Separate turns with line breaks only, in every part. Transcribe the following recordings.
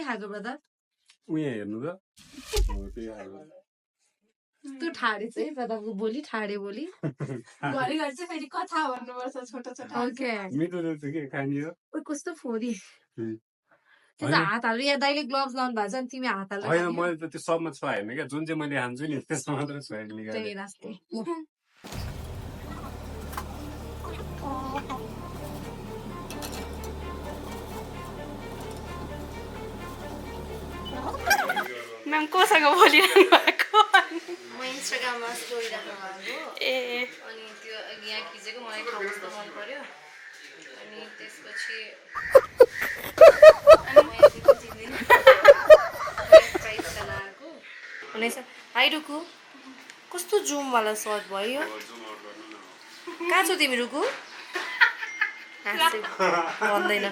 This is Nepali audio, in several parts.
खाएको ब्रदर
उयो हेर्नु त त्यही खाएको
तँ ठाडे चाहिँ प्रतापको बोली ठाडे बोली
घरि घरि चाहिँ फेरि कथा भन्नुपर्छ छोटो छोटो
ओके
मिठो त के खाने हो
ओ कस्तो फोरी त्यो त हात हाल्नु यहाँ दाइले ग्लोभ्स लाउनु भएको छ नि तिमी हात हाल्नु
होइन मैले त त्यो सबमा छुवाएन क्या जुन चाहिँ मैले हान्छु नि त्यसमा मात्र छुवाएको निकालेँ
त्यही रास्ते
म्याम कोसँग बोलिरहनु भएको
म इन्स्टाग्राममा स्टोरी राख्नु भएको
ए
अनि त्यो यहाँ खिचेको मलाई ठाउँ कस्तो मन पर्यो अनि त्यसपछि हुनेछ हाई रुकु कस्तो जुमवाला सर्ट भयो कहाँ छौ तिमी रुकु भन्दैन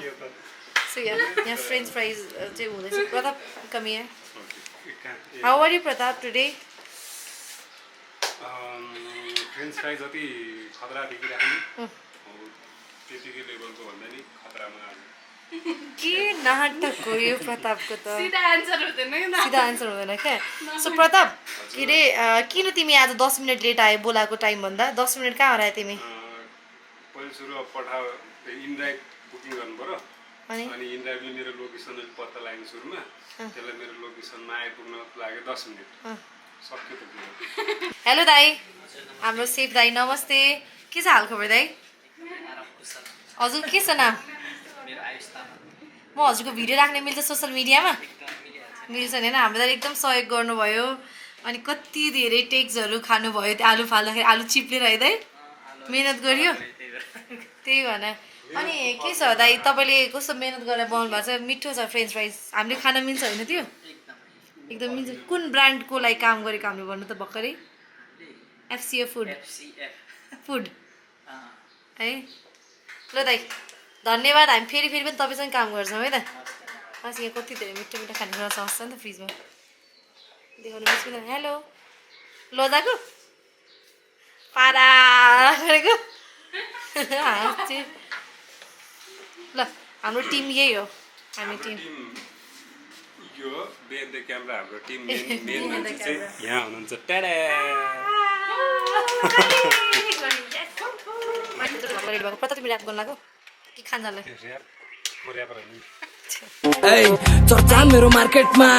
सो यहाँ फ्रेन्च फ्राइज चाहिँ हुँदैछ प्रताप कमी यहाँ how are you Pratap today
french fry जति खतरा देखिराख्ने त्यतिकै लेभलको भन्दा नि खतरामा
के नाटक हो यो प्रतापको त
सिधा आन्सर हुँदैन
सिधा आन्सर हुँदैन क्या सो प्रताप के अरे किन तिमी आज 10 मिनट लेट आयो बोलाएको टाइम भन्दा 10 मिनट कहाँ हरायो तिमी
पहिलो सुरु इनडाइरेक्ट बुकिङ गर्नु पर्यो अनि इनडाइरेक्टली मेरो लोकेसन पत्ता लाग्ने सुरुमा त्यसलाई मेरो लोकेसनमा आइपुग्न लाग्यो 10 मिनट सक्यो त
हेलो दाई हाम्रो सेफ दाई नमस्ते के छ हालखबर दाई हजुर के छ नाम म हजुरको भिडियो राख्ने मिल्छ सोसियल मिडियामा मिल्छ नि होइन हाम्रो दाइले एकदम सहयोग गर्नुभयो अनि कति धेरै टेक्सहरू खानुभयो त्यो आलु फाल्दाखेरि आलु चिप्लेर है दाइ मिहिनेत गरियो त्यही भन अनि के छ दाइ तपाईँले कस्तो मिहिनेत गरेर बनाउनु भएको छ मिठो छ फ्रेन्च फ्राइज हामीले खान मिल्छ होइन त्यो एकदम मिल्छ कुन ब्रान्डको लागि काम गरेको हामीले भन्नु त भर्खरै एफसिएफ फुड है ल दाइ धन्यवाद हामी फेरि पनि तपाईँसँग काम गर्छौँ है त बस यहाँ कति धेरै मिठो मिठो खानेकुरा सक्छ नि त फ्रिजमा देखाउनु मिल्छ हेलो लदाको पारा गरेको ल हाम्रो टिम यही हो हामी टिम
यो बेन द क्यामेरा हाम्रो टिम मेन मान्छे चाहिँ यहाँ हुनुहुन्छ टाडा
प्रताप तिमी ऱ्याप गर्नु लाग्यो कि खानजानलाई
चर्चा मेरो मार्केटमा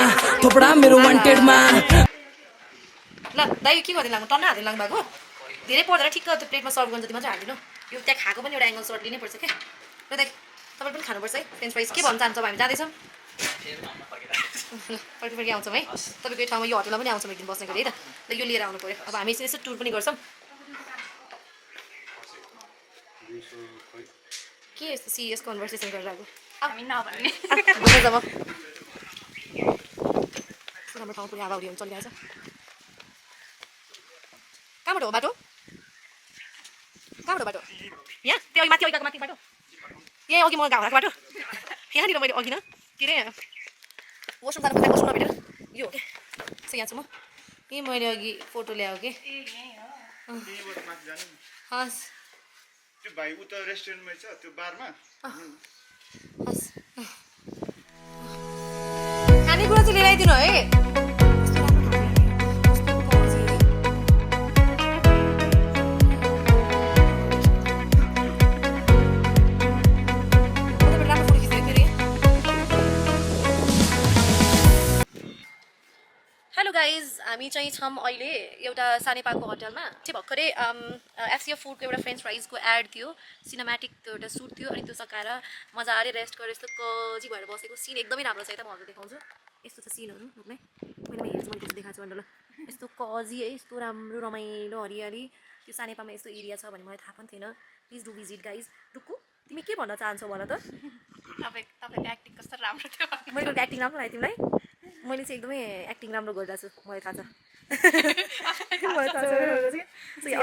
थोपडा मेरो वान्टेडमा
ल दाइ के गरिदिनु लाग्नु टन्न हालिदिनु लाग्नु भएको धेरै पर्दैन ठिक्क त्यो प्लेटमा सर्भ गर्नु जति मात्रै हालिदिनु यो त्यहाँ खाएको पनि एउटा एङ्गल सर्ट लिनैपर्छ क्या ल दाइ तपाईँ पनि खानुपर्छ है फ्रेन्च फ्राइज के भन्न चाहन्छ हामी जाँदैछौँ फर्की आउँछौँ है तपाईँको यो ठाउँमा यो होटलमा पनि आउँछौँ एकदिन बस्ने गरी है त ल यो लिएर आउनु पऱ्यो अब हामी यसो टुर पनि गर्छौँ के यस्तो सिरियस कन्भर्सेसन गरिरहेको
हामी नभन्ने
जब हाम्रो ठाउँ पुरै हावाहुरी हुन्छ चलिरहेछ कहाँबाट हो बाटो कहाँबाट बाटो यहाँ त्यो अघि माथि अघिको माथि बाटो यहीँ अघि म गाउँ भएको बाटो यहाँनिर मैले अघि न के अरे वासरुम जानु पर्दा वासरुम नभेटेर यो हो क्या सो यहाँ छु म यहीँ मैले अघि फोटो ल्याएको कि हस्
त्यो भाइ उता रेस्टुरेन्टमै छ त्यो बारमा
हस् खानेकुरा चाहिँ लिएर आइदिनु है हेलो गाइज हामी चाहिँ छौँ अहिले एउटा सानेपाको होटलमा चाहिँ भर्खरै एफसिएफ फुडको एउटा फ्रेन्च फ्राइजको एड थियो सिनेमेटिक त्यो एउटा सुट थियो अनि त्यो सकाएर मजाले रेस्ट गरेर यस्तो कजी भएर बसेको सिन एकदमै राम्रो छ है त म हजुर देखाउँछु यस्तो छ सिनहरू लोकलाई मैले हेर्छु मैले देखाएको छु अन्त ल यस्तो कजी है यस्तो राम्रो रमाइलो हरियाली त्यो सानेपामा यस्तो एरिया छ भने मलाई थाहा पनि थिएन प्लिज डु भिजिट गाइज रुक्कु तिमी के भन्न चाहन्छौ मलाई त
तपाईँको एक्टिङ कस्तो राम्रो थियो
मैले एक्टिङ राम्रो लाग्यो तिमीलाई मैले चाहिँ एकदमै एक्टिङ राम्रो गरिरहेको छु मलाई थाहा छ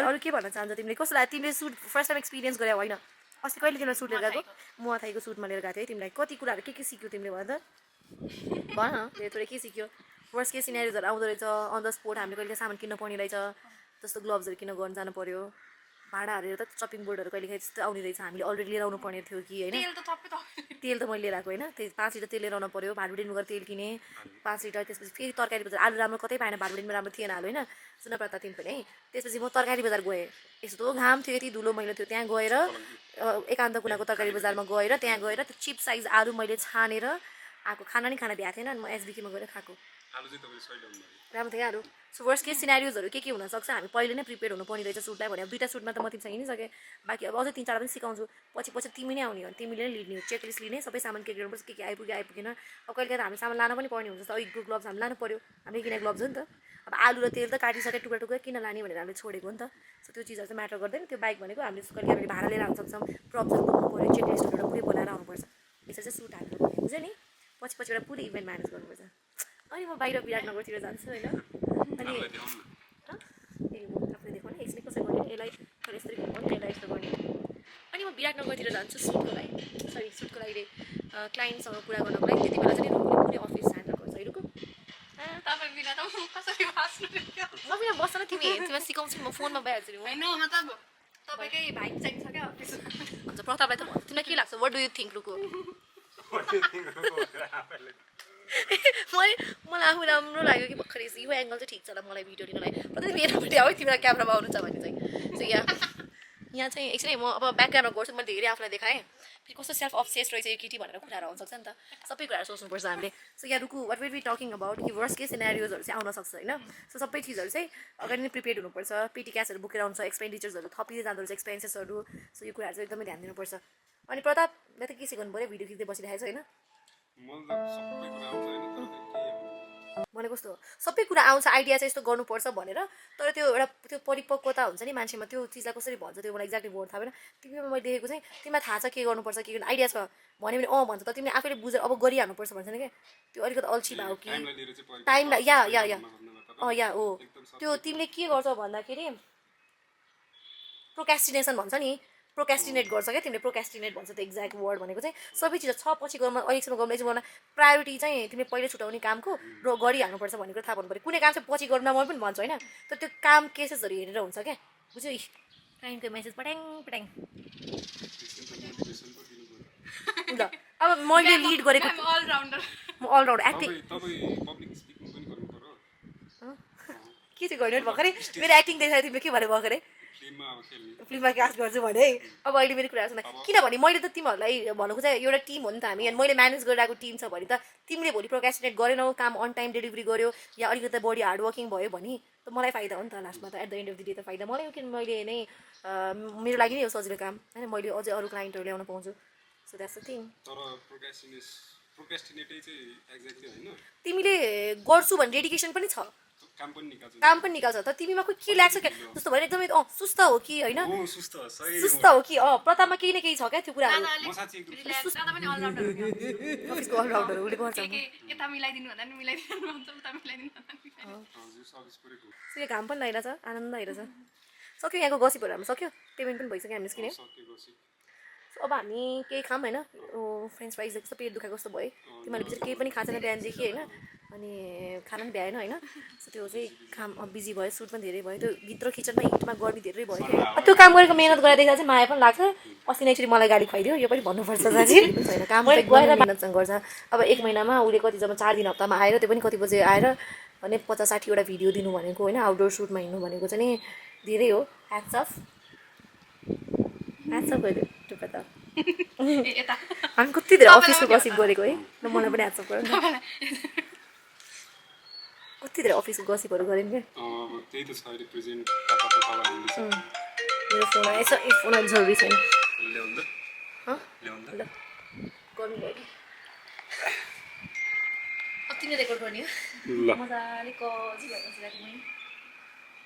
अरू के भन्न चाहन्छ तिमीले कस्तो लाग्यो तिमीले सुट फर्स्ट टाइम एक्सपिरियन्स गरे होइन अस्ति कहिले तिमीलाई सुट लिएर गएको म थाइको सुटमा लिएर गएको थिएँ तिमीलाई कति कुराहरू के सिक्यो तिमीले भन त भन धेरै थोरै के सिक्यो वर्स्ट केस सिनेरियोजहरू आउँदो रहेछ अन द स्पोट हामीले कहिले सामान किन्न पर्ने रहेछ जस्तो ग्लोभ्सहरू किन्न गर्न जानु पर्यो भाडा हालेर त चपिङ बोर्डहरू कहिलेकाहीँ त्यस्तो आउने रहेछ हामीले अलरेडी लिएर आउनु पर्ने थियो कि होइन तेल त मैले लिएर आएको होइन त्यही 5 लिटर तेल लिएर आउनु पऱ्यो भाडुडेनमा गएर तेल किनेँ 5 लिटर त्यसपछि फेरि तरकारी बजार आलु राम्रो कतै पाएन भाडुडेनमा राम्रो थिएन आलु होइन सुन प्रता तिमी पनि है त्यसपछि म तरकारी बजार गएँ यस्तो घाम थियो यति धुलो मैलो थियो त्यहाँ गएर एकान्त कुनाको तरकारी बजारमा गएर त्यहाँ गएर त्यो चिप साइज आलु मैले छानेर आएको खाना नि खाना भ्याएको थिएन अनि म एसबिकेमा गएर खाएको राम्रो थियो आलु सो वर्स्ट केस सिनारियोजहरू के हुनसक्छ हामी पहिले नै प्रिपेयर हुनुपर्ने रहेछ सुटलाई भने अब 2टा सुटमा त म तिमीसँग हिँडिसकेँ बाँकी अब अझै 3-4 पनि सिकाउँछु पछि तिमी नै आउने हो तिमीले नै लिने हो चेकलिस्ट लिने सबै सामान के गर्नुपर्छ के आइपुगेन अब कहिले काहीँ हामी सामान लान पनि पर्ने हुन्छ जस्तो ग्लोभ्स हामी लानु पऱ्यो हामीले किने ग्लोभ्स हो नि त अब आलु र तेल त काटिसके टुक्रा किन लाने भनेर हामीले छोडेको नि त सो त्यो चिजहरू चाहिँ म्याटर गर्दैन त्यो बाइक भनेको हामीले कहिले हामीले भाडा लिएर आउन सक्छौँ प्रप्सहरू बोक्नु पऱ्यो चेकलिस्टहरू एउटा पुरै बनाएर आउनुपर्छ यसरी चाहिँ सुट हाल्नु पर्यो बुझ्यो नि पछिबाट पुरै इभेन्ट म्यानेज गर्नुपर्छ अनि म बाहिर विराटनगरतिर जान्छु होइन अनि आफूले देखाउने यसले कसरी गर्ने यसलाई यस्तरी गर्ने यसलाई यस्तो गर्ने अनि म विराटनगरतिर जान्छु सुटको लागि क्लाइन्टसँग कुरा गर्नको लागि त्यति बेला चाहिँ रुकुले पुरै अफिस ह्यान्डल गर्छ है रुकु
तपाईँ बिना त म कसरी बाँच्नु
म बिना बस्छ न तिमी सिकाउँछु म फोनमा भइहाल्छु नि
होइन मतलब तपाईँकै भाइ चाहिन्छ क्या अफिस
हुन्छ प्रतापलाई त भन्छु तिमीलाई के लाग्छ वाट डु यु थिङ्क रुकु मलाई आफू राम्रो लाग्यो कि भर्खरै यो एङ्गल चाहिँ ठिक छ होला मलाई भिडियो लिनलाई प्रत्येक मेरोपट्टि आऊ तिमीलाई क्यामेरामा आउनु छ भने चाहिँ सो यहाँ चाहिँ एकछिन म अब ब्याक क्यामेरा गर्छु मैले धेरै आफूलाई देखाएँ फेरि कस्तो सेल्फ अब्सेस रहेछ यो केटी भनेर कुराहरू आउनसक्छ नि त सबै कुराहरू सोच्नुपर्छ हामीले सो यहाँ Ruku what will be talking about कि वर्स्ट केस सिनारियोजहरू चाहिँ आउन सक्छ होइन सो सबै चिजहरू चाहिँ अगाडि नै प्रिपेयर हुनुपर्छ पेटी क्यासहरू बोकेर आउँछ एक्सपेन्डिचर्सहरू थपिँदै जाँदो रहेछ एक्सपेन्सेसहरू सो यो कुराहरू चाहिँ एकदमै ध्यान दिनुपर्छ अनि प्रतापले त के सिकाउनु पऱ्यो भिडियो खिच्दै बसिरहेको छ होइन भनेको कस्तो सबै कुरा आउँछ आइडिया चाहिँ यस्तो गर्नुपर्छ भनेर तर त्यो एउटा त्यो परिपक्वता हुन्छ नि मान्छेमा त्यो चिजलाई कसरी भन्छ त्यो मलाई एक्ज्याक्टली वर्ड थाहा भएन तिमीमा मैले देखेको चाहिँ तिमीलाई थाहा छ के गर्नुपर्छ के गर्नु आइडिया छ भन्यो भने भन्छ त तिमीले आफैले बुझेर अब गरिहाल्नुपर्छ भन्छ नि क्या त्यो अलिकति अल्छी भयो कि टाइमलाई या हो त्यो तिमीले के गर्छौ भन्दाखेरि प्रोक्यास्टिनेसन भन्छ नि प्रोक्यास्टिनेट गर्छ क्या तिमीले प्रोक्यास्टिनेट भन्छ त्यो एक्ज्याक्ट वर्ड भनेको चाहिँ सबै चिज छ पछि गर्नु अहिलेसम्म गर्नु एकछिन गर्न प्रायोरिटी चाहिँ तिमीले पहिले छुटाउने कामको र गरिहाल्नुपर्छ भनेको थाहा पाउनु पऱ्यो कुनै काम चाहिँ पछि गर्न म पनि भन्छु होइन तर त्यो काम केसेसहरू हेरेर हुन्छ क्या बुझ्यो क्लाइन्टको मेसेज पट्याङ ल अब मैले लिड गरेको म अलराउन्डर एक्टिङ के चाहिँ गर्ने भर्खरै मेरो एक्टिङ देखाएर तिमीले के भने भर्खरै फिल्ममा कास्ट गर्छु भने अब अहिले मेरो कुरा सुन किनभने मैले त तिमीहरूलाई भनेको चाहिँ एउटा टिम हो नि त हामी अनि मैले म्यानेज गरिरहेको टिम छ भने त तिमीले भोलि प्रोक्यास्टिनेट गरेनौ काम अन टाइम डेलिभरी गर्यो या अलिकति बढी हार्डवर्किङ भयो भने त मलाई फाइदा हो नि त लास्टमा त at the end of the day त फाइदा मलाई हो किन मैले नै मेरो लागि नै हो सजिलो काम होइन मैले अझै अरू क्लाइन्टहरू ल्याउन पाउँछु सो द्याट्स द थिङ तिमीले गर्छु भने डेडिकेसन पनि छ काम पनि निकाल्छ त तिमीमा कोही के लाग्छ क्या जस्तो भने एकदमै सुस्त हो कि होइन सुस्त हो कि प्रतापमा केही न केही छ क्या त्यो कुराहरू अफिसको अलराउन्डर उसले गर्छ घाम पनि लागिरहेछ आनन्द आइरहेछ सक्यो यहाँको गसिपहरू हाम्रो सक्यो पेमेन्ट पनि भइसक्यो हामी निस्किने अब हामी केही खाऊँ होइन फ्रेन्च फ्राइज जस्तो पेट दुखाएको जस्तो भयो तिमीहरूले बिचरा केही पनि खाएको छैन बिहानदेखि होइन अनि खाना पनि भ्याएन होइन सो त्यो चाहिँ काम बिजी भयो सुट पनि धेरै भयो त्यो भित्र किचनमा हिटमा गर्मी धेरै भयो क्या त्यो काम गरेको मेहनत गरेर देख्दा चाहिँ माया पनि लाग्छ अस्ति नै एकचोटि मलाई गाडी खुवाइदियो यो पनि भन्नुपर्छ दाजु होइन काम गएर मेहनतसँग गर्छ अब 1 महिनामा उसले कति जम्मा 4 दिन हप्तामा आएर त्यो पनि कति बजे आएर भने 50-60वटा भिडियो दिनु भनेको होइन आउटडोर सुटमा हिँड्नु भनेको चाहिँ नि धेरै हो ह्याट्स अफ गयो टुप्पा त हामी कति धेरै अफिसको गसिप गरेको है ल मलाई पनि ह्याट्स अफ गर कति धेरै अफिसको गसिपहरू गऱ्यौँ क्या मेरो फोन यसो फोन जरुरी छैन ल गर्नु भयो कि अब तिमीले रेकर्ड गर्ने हो मजाले कजी भएर बसिरहेको मैले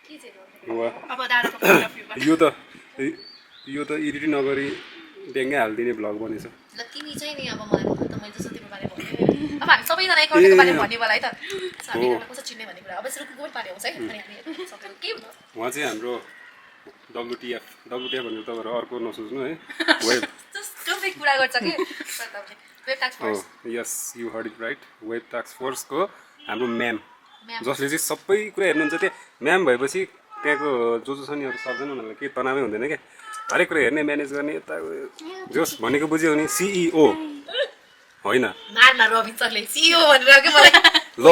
के चाहिँ
यो त एडिट नगरी ड्याङ्गै हालिदिने भ्लग बनेछ
ल तिमी चाहिँ नि अब मलाई भन्नु त मैले जस्तो तिम्रो बारे भन्यो अब हामी सबैजना एकअर्काको बारेमा भन्ने वाला है त हामी कसो चिन्ने भन्ने कुरा अब रुकुको पनि पारे आउँछ है अनि हामी सबैको के हुन्छ
उहाँ चाहिँ हाम्रो WTF भनेर तपाईँहरू अर्को नसोच्नु है वेब
जस्तो कुरा गर्छ कि web task force
yes you heard it right web task फोर्सको हाम्रो म्याम जसले चाहिँ सबै कुरा हेर्नुहुन्छ त्यो म्याम भएपछि त्यहाँको जो छ नि अरू सक्दैन उनीहरूलाई केही तनावै हुँदैन क्या हरेक कुरा हेर्ने म्यानेज गर्ने यता जोस् भनेको बुझ्यो भने सिइओ होइन
मार्न रबिन सरले सिइओ भनेर के मलाई
ल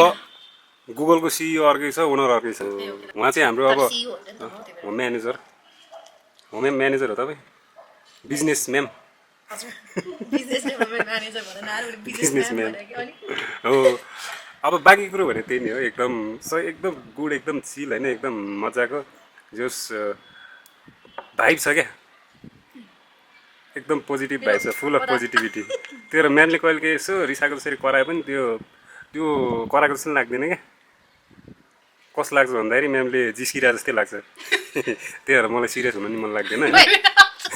गुगलको सिइओ अर्कै छ ओनर अर्कै छ उहाँ चाहिँ हाम्रो अब होम म्यानेजर होम म्यानेजर हो तपाईँ बिजनेस म्याम बिजनेसम्यान हो अब बाँकी कुरो भने त्यही नै हो एकदम गुड एकदम चिल होइन एकदम मजाको जोस् भाइब छ क्या एकदम पोजिटिभ भाइब छ फुल अफ पोजिटिभिटी त्यो म्यानले कहिले के यसो रिसाएको जसरी कराए पनि त्यो कराएको जस्तो लाग्दैन क्या कस्तो लाग्छ भन्दाखेरि म्यामले जिस्किरहेको जस्तै लाग्छ त्यही भएर मलाई सिरियस हुनु नि मन लाग्दैन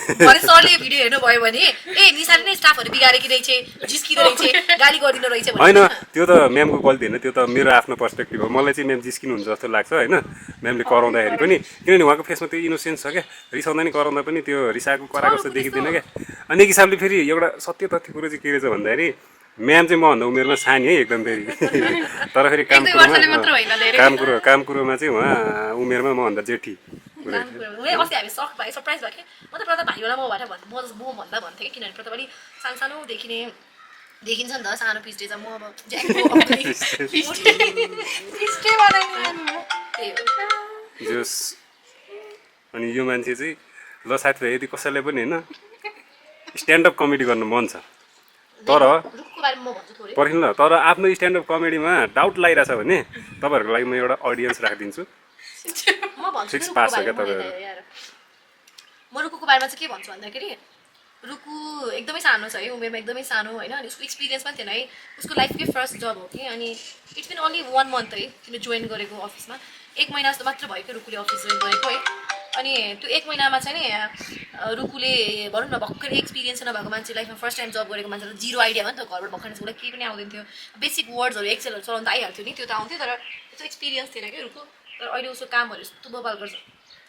भने सरले भिडियो हेर्नु भयो भने ए निशाले नै स्टाफहरू बिगारेकी रहेछ जिस्किँदो रहेछ गाली गरिदिनु रहेछ
होइन त्यो त म्यामको गल्ती होइन त्यो त मेरो आफ्नो पर्सपेक्टिभ हो मलाई चाहिँ म्याम जिस्किनुहुन्छ जस्तो लाग्छ होइन म्यामले कराउँदाखेरि पनि किनभने उहाँको फेसमा त्यो इनोसेन्स छ क्या रिसाउँदा नि कराउँदा पनि त्यो रिसाएको कराएको जस्तो देखिँदैन क्या अनि एक हिसाबले फेरि एउटा सत्य तथ्य कुरो चाहिँ के रहेछ भन्दाखेरि म्याम चाहिँ मभन्दा उमेरमा सानी है एकदम फेरि तर फेरि काम कुरोमा चाहिँ उहाँ उमेरमा मभन्दा जेठी
अस्ति हामी सक भयो सरप्राइज भयो क्या म त प्रताप भाइ होला म भएर म भन्दा भन्थेँ कि किनभने प्रताप अलिक सानो देखिन्छ नि त सानो पिस्टे चाहिँ म अब
जोस् अनि यो मान्छे चाहिँ ल साथीभाइ यदि कसैलाई पनि होइन स्ट्यान्डअप कमेडी गर्नु मन छ तर पर्खिनु ल तर आफ्नो स्ट्यान्डअप कमेडीमा डाउट लागिरहेछ भने तपाईँहरूको लागि म एउटा अडियन्स राखिदिन्छु फिक्स पास हो क्या तपाईँहरू
म रुकुको बारेमा चाहिँ के भन्छु भन्दाखेरि रुकु एकदमै सानो छ है उमेरमा एकदमै सानो होइन अनि उसको एक्सपिरियन्स पनि थिएन है उसको लाइफकै फर्स्ट जब हो कि अनि इट्स बिन ओन्ली 1 मन्थ है किन जोइन गरेको अफिसमा 1 महिना जस्तो मात्र भयो कि रुकुले अफिस जोइन गरेको है अनि त्यो 1 महिनामा चाहिँ नि रुकुले भनौँ न भर्खर एक्सपिरियन्स नभएको मान्छे लाइफमा फर्स्ट टाइम जब गरेको मान्छेलाई जिरो आइडिया भयो नि त घरबाट भर्खर उसलाई केही पनि आउँदैन थियो बेसिक वर्ड्सहरू एक्सेलहरू चलाउनु त आइहाल्थ्यो नि त्यो त आउँथ्यो तर त्यो एक्सपिरियन्स थिएन क्या रुकु तर अहिले उसको कामहरू यस्तो बबाल गर्छ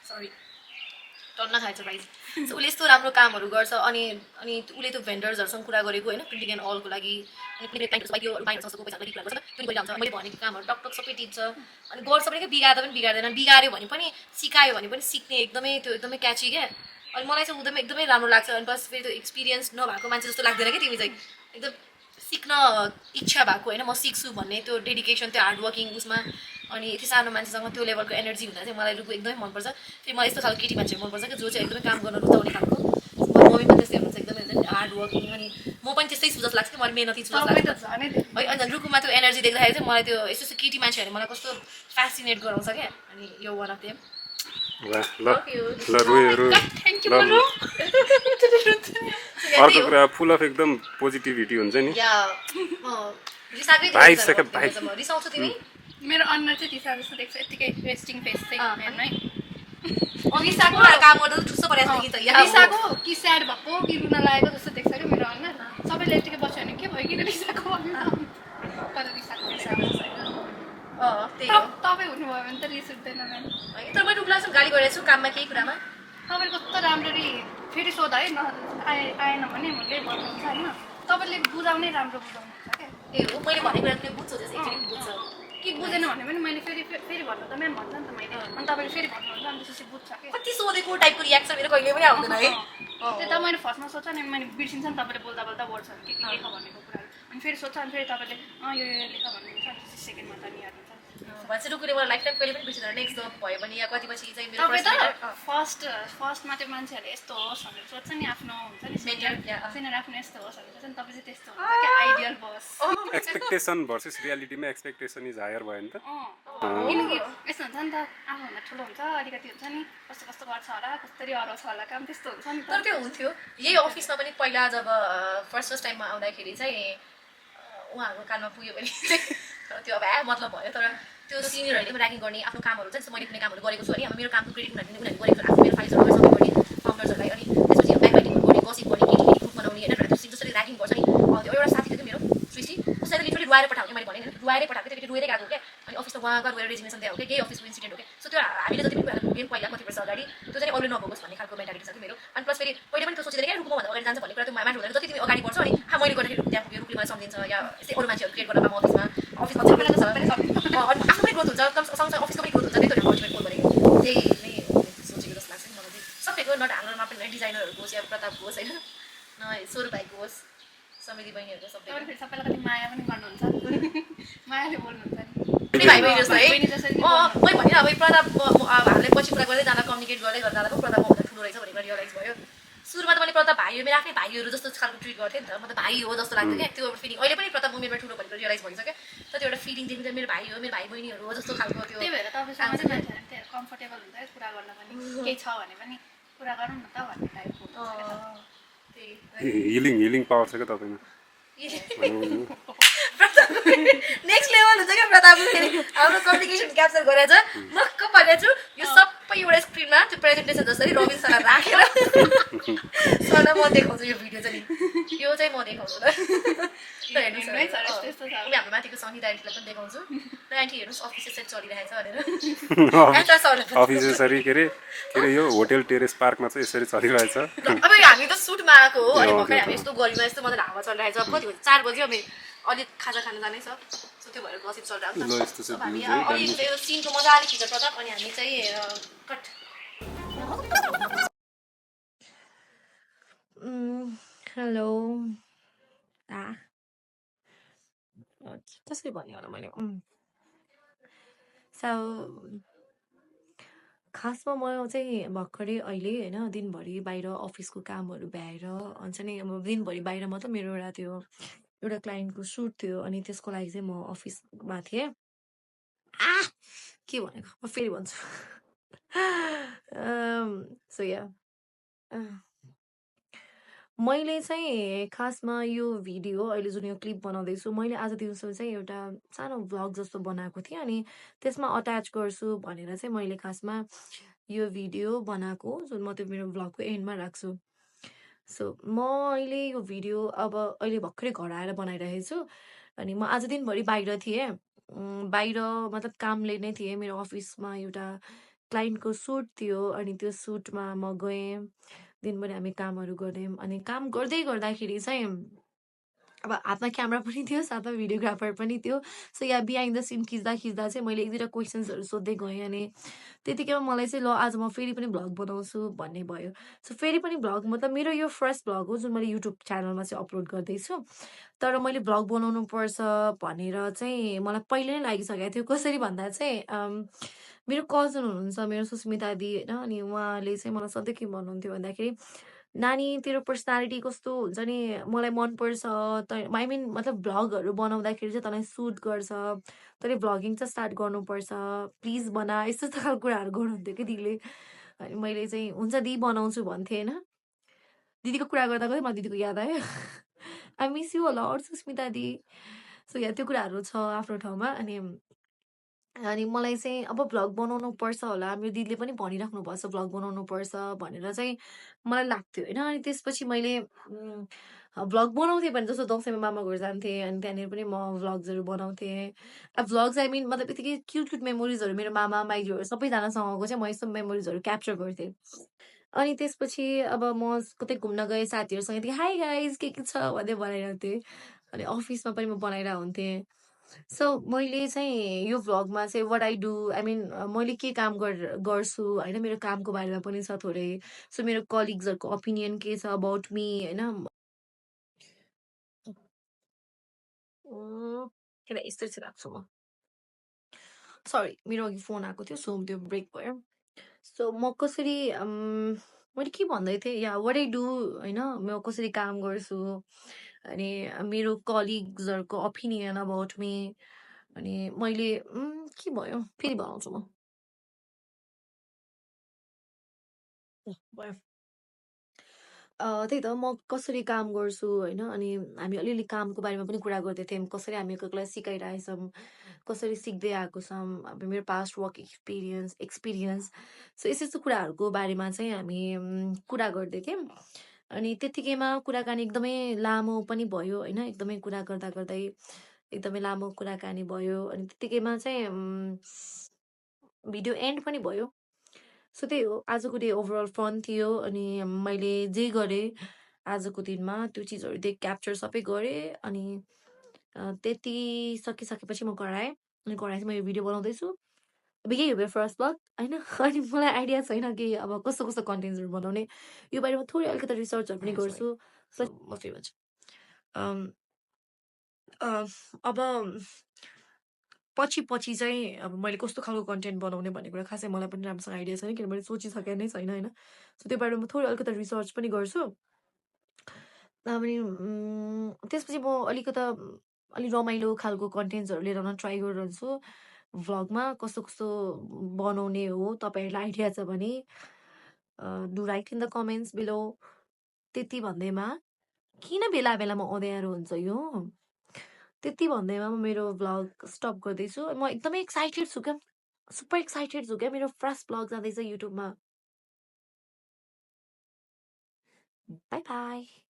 सरी टन्न खाएछ भाइ सो उसले यस्तो राम्रो कामहरू गर्छ अनि उसले त्यो भेन्डर्सहरूसँग कुरा गरेको होइन प्रिन्टिङ एन्ड अलको लागि अनि त्यो बाहिर संस्थाको पैसा कुरा गर्छ पनि गरिहाल्छ मैले भनेको कामहरू टकटक सबै टिप्छ अनि गर्छ पनि क्या बिगार्दा पनि बिगार्दैन बिगाऱ्यो भने पनि सिकायो भने पनि सिक्ने एकदमै क्याची क्या अनि मलाई चाहिँ उदमै एकदमै राम्रो लाग्छ अनि बस फेरि त्यो एक्सपिरियन्स नभएको मान्छे जस्तो लाग्दैन कि तिमी चाहिँ एकदम सिक्न इच्छा भएको होइन म सिक्छु भन्ने त्यो डेडिकेसन त्यो हार्डवर्किङ उसमा अनि यति सानो मान्छेसँग त्यो लेभलको एनर्जी हुँदा चाहिँ मलाई रुकु एकदमै मनपर्छ फेरि मलाई यस्तो खालको केटी मान्छे मनपर्छ कि जो चाहिँ एकदमै काम गर्न रुचाउने खालको मम्मी पनि त्यस्तै हुनुहुन्छ एकदमै हार्डवर्किङ अनि म पनि त्यस्तै छु जस्तो लाग्छ कि मलाई मेहनती छु जस्तो लाग्छ है अनि रुकुमा त्यो एनर्जी देख्दाखेरि चाहिँ मलाई त्यो यस्तो केटी मान्छेहरूले मलाई कस्तो फ्यासिनेट गराउँछ क्या अनि यो वान अफ देम
अर्को कुरा फुल अफ एकदम पोजिटिभिटी हुन्छ नि
रिसाउँछु तिमी
मेरो अनुहार चाहिँ दिशा जस्तो देख्छ यतिकै रेस्टिङ फेस चाहिँ हेर्नु है
रिसाको काम गर्दा ठुस्सो परेको देखिन्छ
रिसाको कि स्याड भएको कि रुन लागेको जस्तो देख्छ कि मेरो अनुहार सबैले यतिकै बस्यो भने के भयो कि रिसाको तर रिसाको तपाईँ हुनुभयो भने त रिस उठ्दैन
तर मैले रुकुलाई गाली गरेको छु काममा केही कुरामा
तपाईँले कस्तो राम्ररी फेरि सोधा है आएन भने मैले भन्नुहुन्छ होइन तपाईँले बुझाउनै राम्रो बुझाउनुहुन्छ क्या
ए हो मैले भनेको कुरा तिमीले बुझ्छौ जस्तो एकचोटि बुझ्छ
कि बुझेन भने पनि मैले फेरि भन्नु त म्याम भन्छ नि त मैले अनि तपाईँले फेरि भन्नुहुन्छ अनि त्यसपछि बुझ्छ कि
कति सोधेको टाइपको रियाक्सन मेरो कहिले पनि आउँदैन है
त्यो त मैले फर्स्टमा सोध्छ नि मैले बिर्सिन्छ नि तपाईँले बोल्दा वर्ड्सहरू के लेख भनेको कुराहरू अनि फेरि सोध्छ अनि फेरि तपाईँले यो लेख भन्नुहुन्छ अनि त्यसपछि सेकेन्डमा त नि याद हुन्छ
भन्छ रुकुले मलाई लाइफ टाइम कहिले पनि बिर्सिँदैन नेक्स्ट जब भयो भने या कति पछि चाहिँ मेरो
फर्स्टमा त्यो मान्छेहरूले यस्तो होस् भनेर सोध्छ नि आफ्नो हुन्छ नि सिनियर आफ्नो यस्तो होस् भनेर सोध्छ नि तपाईँ चाहिँ त्यस्तो हुन्छ क्या आइडियल बस
एक्सपेक्टेसन भर्सेस रियालिटीमा एक्सपेक्टेसन इज हायर भयो नि त
किनकि यस्तो हुन्छ नि त आफूभन्दा ठुलो हुन्छ अलिकति हुन्छ नि कस्तो गर्छ होला कसरी हराउँछ होला काम त्यस्तो हुन्छ नि
तर त्यो हुन्थ्यो यही अफिसमा पनि पहिला जब फर्स्ट टाइममा आउँदाखेरि चाहिँ उहाँहरूको कानमा पुग्यो भने त्यो अब मतलब भयो तर त्यो सिनियरहरूले पनि ऱ्याङ्किङ गर्ने आफ्नो कामहरू चाहिँ मैले कुनै कामहरू गरेको छु अनि अब मेरो कामको क्रेडिट उनीहरूले गरेको आफ्नो मेरो फाइल्सहरू सबै गर्ने फाउन्डर्सहरूलाई अनि त्यसपछि ब्याक राइटिङ गर्ने गसिप गर्ने केटी ग्रुप बनाउने होइन त्यो जसरी ऱ्याङ्किङ गर्छ नि त्यो एउटा साथी थियो मेरो सृष्टि उसलाई लिटरली रुवाएर पठाउने मैले भने रुवाएरै पठाएको त्यो रुवाएरै गएको क्या अनि अफिसमा उहाँ गएर रेजिग्नेसन दिएको क्या केही अफिसको इन्सिडेन्ट हो क्या सो त्यो हामीले जति पनि गेम पहिला कति वर्ष अगाडि त्यो चाहिँ अरूले नभोगोस् भन्ने खालको मेन्टालिटी छ कि मेरो अनि प्लस फेरि पहिले पनि त्यो सोचेर क्या रुकुमा भन्दा अगाडि जान्छ भन्ने कुरा त्यो मान्छे हुँदैन जति तिमी अगाडि बढ्छौ अनि मैले गर्दाखेरि त्यहाँ पुग्यो रुकुले मलाई सम्झिन्छ या यस्तै अरू मान्छेहरू क्रिएट गर्न पाऊँ अफिसमा अनि आफ्नो पनि ग्रोथ हुन्छ सँगसँगै अफिसको पनि ग्रोथ हुन्छ त्यही त अल्टिमेट गोल भनेको त्यही आफ्नो दिदीबहिनीहरू सबै
तर फेरि सबैलाई कति माया पनि गर्नुहुन्छ मायाले बोल्नुहुन्छ नि
नि भाइ बहिनी जस्तो है
बहिनी जसरी
मै भने अब प्रताप हामीले पछि कुरा गर्दै जाँदा कम्युनिकेट गर्दै गर्दा पो प्रताप मभन्दा ठुलो रहेछ भनेर रियलाइज भयो सुरुमा त मैले प्रताप भाइ हो मेरो आफ्नै भाइहरू जस्तो खालको ट्रिट गर्थेँ नि त म त भाइ हो जस्तो लाग्थ्यो क्या त्यो फिलिङ अहिले पनि प्रताप उमेरमा ठुलो भनेर रियलाइज भइसक्यो तर त्यो एउटा फिलिङ देखिन्छ मेरो भाइ हो मेरो भाइ बहिनीहरू हो जस्तो खालको त्यो
त्यही भएर तपाईँसँग चाहिँ मान्छेहरू त्यहाँ कम्फर्टेबल हुन्छ क्या कुरा गर्न पनि केही छ भने पनि कुरा गरौँ न त भन्ने टाइपको
हिलिङ पावर छ क्या तपाईँमा
नेक्स्ट लेभल हुन्छ क्या प्रताप फेरि हाम्रो कम्युनिकेसन क्याप्चर गरेर मक्क भनेको छु यो सबै एउटा स्क्रिनमा त्यो प्रेजेन्टेसन जसरी रविन सरलाई राखेर सरलाई म देखाउँछु यो भिडियो चाहिँ यो चाहिँ म देखाउँछु ल हेर्नुहोस् हाम्रो माथिको सङ्गीत आन्टीलाई पनि देखाउँछु र आन्टी हेर्नुहोस् अफिस यसरी चलिरहेछ भनेर
अफिस यसरी के अरे यो होटेल टेरेस पार्कमा चाहिँ यसरी चलिरहेछ
अब हामी त सुटमा आएको हो अनि भर्खर हामी यस्तो गरिमा यस्तो मजाले हावा चलिरहेछ कति बजी 4 बजी अब अलिक खाजा खान जानै छ सो त्यो भएर गसिप चलिरहेको छ हामी अलिक त्यो सिनको मजाले खिच्छ प्रताप अनि हामी चाहिँ कट हेलो कसरी भन्यो होला मैले सो खासमा म चाहिँ भर्खरै अहिले होइन दिनभरि बाहिर अफिसको कामहरू भ्याएर हुन्छ नि अब दिनभरि बाहिर मात्र मेरो एउटा क्लाइन्टको सुट थियो अनि त्यसको लागि चाहिँ म अफिसमा थिएँ के भनेको म फेरि भन्छु सो या मैले चाहिँ खासमा यो भिडियो अहिले जुन यो क्लिप बनाउँदैछु मैले आज दिउँसो चाहिँ एउटा सानो भ्लग जस्तो बनाएको थिएँ अनि त्यसमा अट्याच गर्छु भनेर चाहिँ मैले खासमा यो भिडियो बनाएको जुन म त्यो मेरो भ्लगको एन्डमा राख्छु सो म अहिले यो भिडियो अब अहिले भर्खरै घर आएर बनाइरहेको छु अनि म आज दिनभरि बाहिर थिएँ बाहिर मतलब कामले नै थिएँ मेरो अफिसमा एउटा क्लाइन्टको सुट थियो अनि त्यो सुटमा म गएँ दिनभरि हामी कामहरू गऱ्यौँ अनि काम गर्दै गर्दाखेरि चाहिँ अब हातमा क्यामेरा पनि थियो साथमा भिडियोग्राफर पनि थियो सो यहाँ बिहाइन्ड द सिन खिच्दा चाहिँ मैले एक दुईवटा क्वेसन्सहरू सोध्दै गएँ अनि त्यतिकैमा मलाई चाहिँ ल आज म फेरि पनि भ्लग बनाउँछु भन्ने भयो सो फेरि पनि भ्लग मतलब मेरो यो फर्स्ट भ्लग हो जुन मैले युट्युब च्यानलमा चाहिँ अपलोड गर्दैछु तर मैले भ्लग बनाउनु पर्छ भनेर चाहिँ मलाई पहिले नै लागिसकेको थियो कसरी भन्दा चाहिँ मेरो कजन हुनुहुन्छ मेरो सुस्मिता दी होइन अनि उहाँले चाहिँ मलाई सधैँ के भन्नुहुन्थ्यो भन्दाखेरि नानी तेरो पर्सनालिटी कस्तो हुन्छ नि मलाई मनपर्छ आई मिन मतलब भ्लगहरू बनाउँदाखेरि चाहिँ तँलाई सुट गर्छ तैँले भ्लगिङ चाहिँ स्टार्ट गर्नुपर्छ प्लिज बना यस्तो यस्तो खालको कुराहरू गर्नुहुन्थ्यो कि दिदीले अनि मैले चाहिँ हुन्छ दिदी बनाउँछु भन्थेँ होइन दिदीको कुरा गर्दा गर्दै मलाई दिदीको याद आयो आई मिस यु होला सुस्मिता दी सो या त्यो कुराहरू छ आफ्नो ठाउँमा अनि मलाई चाहिँ अब भ्लग बनाउनु पर्छ होला मेरो दिदीले पनि भनिराख्नु पर्छ भ्लग बनाउनु पर्छ भनेर चाहिँ मलाई लाग्थ्यो होइन अनि त्यसपछि मैले भ्लग बनाउँथेँ भने जस्तो दसैँमा मामा घर जान्थेँ अनि त्यहाँनिर पनि म भ्लग्सहरू बनाउँथेँ अब भ्लग्स आई मिन मतलब यतिकै क्युट मेमोरिजहरू मेरो मामा माइजूहरू सबैजनासँगको चाहिँ म यस्तो मेमोरिजहरू क्याप्चर गर्थेँ अनि त्यसपछि अब म कतै घुम्न गएँ साथीहरूसँग यति हाई गाइज के छ भन्दै बनाइरहेको थिएँ अनि अफिसमा पनि म बनाइरहेको हुन्थेँ सो मैले चाहिँ यो भ्लगमा चाहिँ what I do I mean मैले के काम गर्छु होइन मेरो कामको बारेमा पनि छ थोरै सो मेरो कलिग्सहरूको ओपिनियन के छ अबाउट मी होइन यस्तो चाहिँ राख्छु म सरी मेरो अघि फोन आएको थियो सो त्यो ब्रेक भयो सो म कसरी मैले के भन्दै थिएँ या वाट आई डु होइन म कसरी काम गर्छु अनि मेरो कलिग्सहरूको ओपिनियन अबाउट मी अनि मैले के भयो फेरि बनाउँछु म भयो त्यही त म कसरी काम गर्छु होइन अनि हामी अलिअलि कामको बारेमा पनि कुरा गर्दै थियौँ कसरी हामी कोही सिकाइरहेछौँ कसरी सिक्दै आएको छौँ अब मेरो पास्ट वर्क एक्सपिरियन्स सो यस्तो यस्तो कुराहरूको बारेमा चाहिँ हामी कुरा गर्दै थियौँ अनि त्यतिकैमा कुराकानी एकदमै लामो पनि भयो होइन एकदमै कुरा गर्दा गर्दै एकदमै लामो कुराकानी भयो अनि त्यतिकैमा चाहिँ भिडियो एन्ड पनि भयो सो त्यही हो आजको डे ओभरअल फन थियो अनि मैले जे गरेँ आजको दिनमा त्यो चिजहरू देख क्याप्चर सबै गरेँ अनि त्यति सकिसकेपछि म घर आएँ अनि घर आएपछि म यो भिडियो बनाउँदैछु अब यही हो मेरो फर्स्ट भ्लग होइन अनि मलाई आइडिया छैन कि अब कस्तो कस्तो कन्टेन्ट्सहरू बनाउने यो बारेमा थोरै अलिकति रिसर्चहरू पनि गर्छु म फेरि भन्छु अम, अब पछि चाहिँ अब मैले कस्तो खालको कन्टेन्ट बनाउने भन्ने कुरा खासै मलाई पनि राम्रोसँग आइडिया छैन, किनभने मैले सोचिसकेको नै छैन होइन। सो त्यो बारेमा थोरै अलिकति रिसर्च पनि गर्छु। अनि त्यसपछि म अलिकता अलिक रमाइलो खालको कन्टेन्ट्सहरू लिएर आउन ट्राई गरिरहन्छु भ्लगमा। कस्तो कस्तो बनाउने हो तपाईँहरूलाई आइडिया छ भने do right in the comments below. त्यति भन्दैमा किन बेला बेलामा अँध्यारो हुन्छ यो, त्यति भन्दैमा म मेरो भ्लग स्टप गर्दैछु। म एकदमै एक्साइटेड छु क्या, सुपर एक्साइटेड छु क्या, मेरो फर्स्ट भ्लग जाँदैछ युट्युबमा। By by.